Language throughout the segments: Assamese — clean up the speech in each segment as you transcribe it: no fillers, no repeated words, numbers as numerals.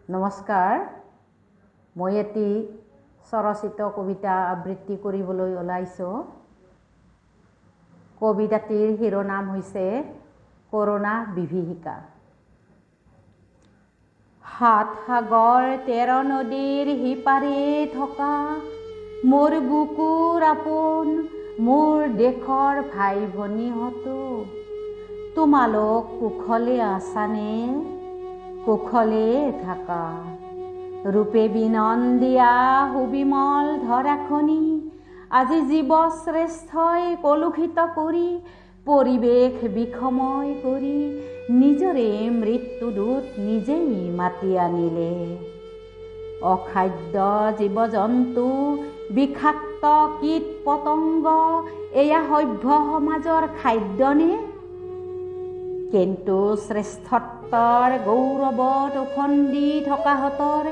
নমস্কাৰ। মই এটি স্বৰচিত কবিতা আবৃত্তি কৰিবলৈ ওলাইছোঁ। কবিতাটিৰ শিৰোনাম হৈছে কৰোণা বিভীষিকা। সাত সাগৰ 13 নদীৰ সিপাৰে থকা মোৰ বুকুৰ আপোন, মোৰ দেশৰ ভাই ভনীহঁতো, তোমালোক কুশলে আছানে? কুশলে থাকা। ৰূপে বিনন্দিয়া সুবিমল ধৰাখনি আজি জীৱশ্ৰেষ্ঠই কলুষিত কৰি, পৰিৱেশ বিষময় কৰি নিজৰে মৃত্যুদূত নিজেই মাতি আনিলে। অখাদ্য জীৱ জন্তু, বিষাক্ত কীট পতংগ, এয়া সভ্য সমাজৰ খাদ্যনে? কিন্তু শ্ৰেষ্ঠত্বৰ গৌৰৱত ওফন্দি থকাহঁতৰ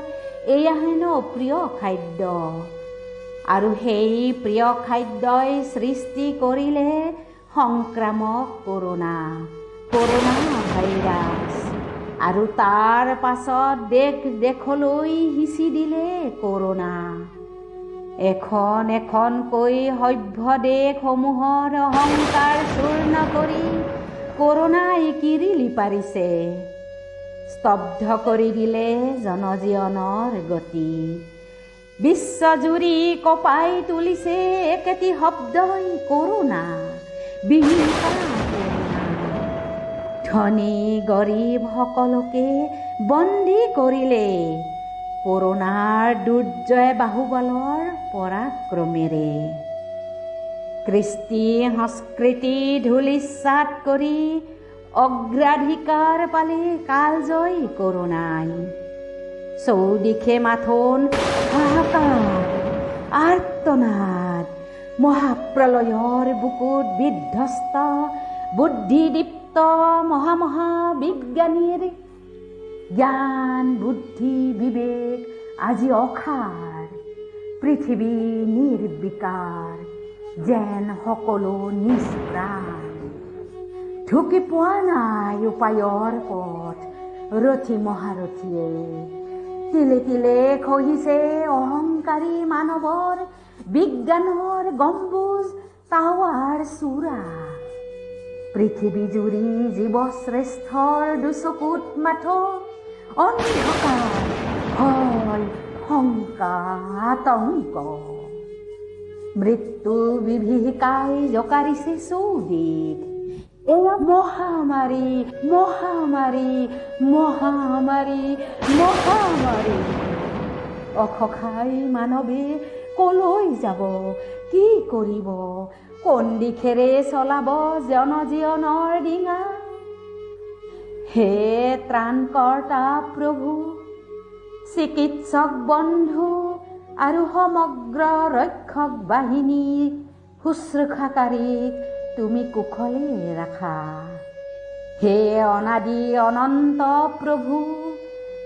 এয়া হেনো প্ৰিয় খাদ্য। আৰু সেই প্ৰিয় খাদ্যই সৃষ্টি কৰিলে সংক্ৰামক কৰোণা, কৰোণা ভাইৰাছ। আৰু তাৰ পাছত দেশ দেশলৈ সিঁচি দিলে কৰোণা। এখন এখনকৈ সভ্য দেশসমূহৰ অহংকাৰ চূৰ্ণ কৰি কৰোণাই কিৰিলি পাৰিছে, স্তব্ধ কৰি দিলে জনজীৱনৰ গতি। বিশ্বজুৰি কঁপাই তুলিছে একেটি শব্দই, কৰোণা বিভীষিকা, কৰোণা। ধনী গৰীব সকলোকে বন্দী কৰিলে কৰোণাৰ দুৰ্জয় বাহুবলৰ পৰাক্ৰমেৰে। কৃষ্টি সংস্কৃতি ধূলিসাৎ কৰি অগ্ৰাধিকাৰ পালে কালজয়ী কৰোণাই। চৌদিশে মাথোন হাহাকাৰ, আৰ্তনাদ। মহাপ্ৰলয়ৰ বুকুত বিধ্বস্ত বুদ্ধিদীপ্ত মহা বিজ্ঞানীৰ জ্ঞান, বুদ্ধি, বিবেক আজি অসাৰ। পৃথিৱী নিৰ্বিকাৰ, যেন সকলো নিষ্প্ৰাণ। ঢুকি পোৱা নাই উপায়ৰ পথ ৰথী মহাৰথীয়ে। তিলে তিলে খহিছে অহংকাৰী মানৱৰ বিজ্ঞানৰ গম্বুজ, টাৱাৰ, চূড়া। পৃথিৱী জুৰি জীৱশ্ৰেষ্ঠৰ দুচকুত মাথো অন্ধকাৰ, ভয়, শংকা, আতংক। মৃত্যু বিভীষিকাই জোকাৰিছে চৌদিশ। এয়া মহামাৰী, মহামাৰী, মহামাৰী, মহামাৰী। অসহায় মানৱে কলৈ যাব, কি কৰিব, কোন দিশেৰে চলাব জনজীৱনৰ ডিঙা? হে ত্ৰাণকৰ্তা প্ৰভু, চিকিৎসক বন্ধু আৰু সমগ্ৰ ৰক্ষক বাহিনীৰ শুশ্ৰূষাকাৰীক তুমি কুশলে ৰাখা। হে অনাদি অনন্ত প্ৰভু,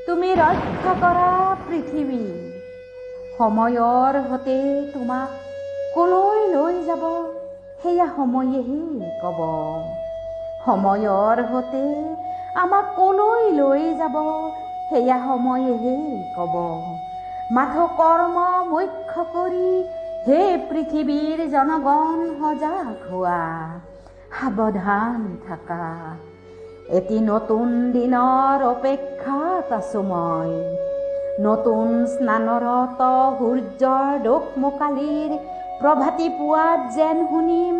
তুমি ৰক্ষা কৰা পৃথিৱী। সময়ৰ সতে তোমাক কলৈ লৈ যাব, সেয়া সময়েহে ক'ব। সময়ৰ সতে আমাক কলৈ লৈ যাব, সেয়া সময়েহে ক'ব। মাথো কৰ্ম মুখ্য কৰি হে পৃথিৱীৰ জনগণ, সজাগ হোৱা, সাৱধান থাকা। এটি নতুন দিনৰ অপেক্ষাত আছো মই। নতুন স্নানৰত সূৰ্যৰ দোকমোকালিৰ প্ৰভাতী পুৱাত যেন শুনিম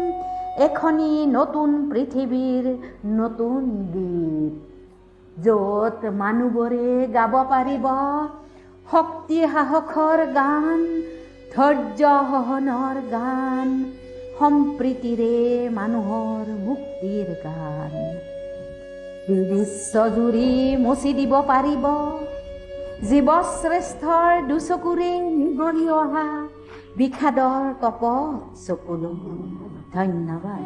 এখনি নতুন পৃথিৱীৰ নতুন গীত, য'ত মানুহবোৰে গাব পাৰিব শক্তি সাহসৰ গান, ধৈৰ্য সহনৰ গান, সম্প্ৰীতিৰে মানুহৰ মুক্তিৰ গান। বিশ্বজুৰি মচি দিব পাৰিব জীৱশ্ৰেষ্ঠৰ দুচকুৰে নিগৰি অহা বিষাদৰ কপট চকুলো। ধন্যবাদ।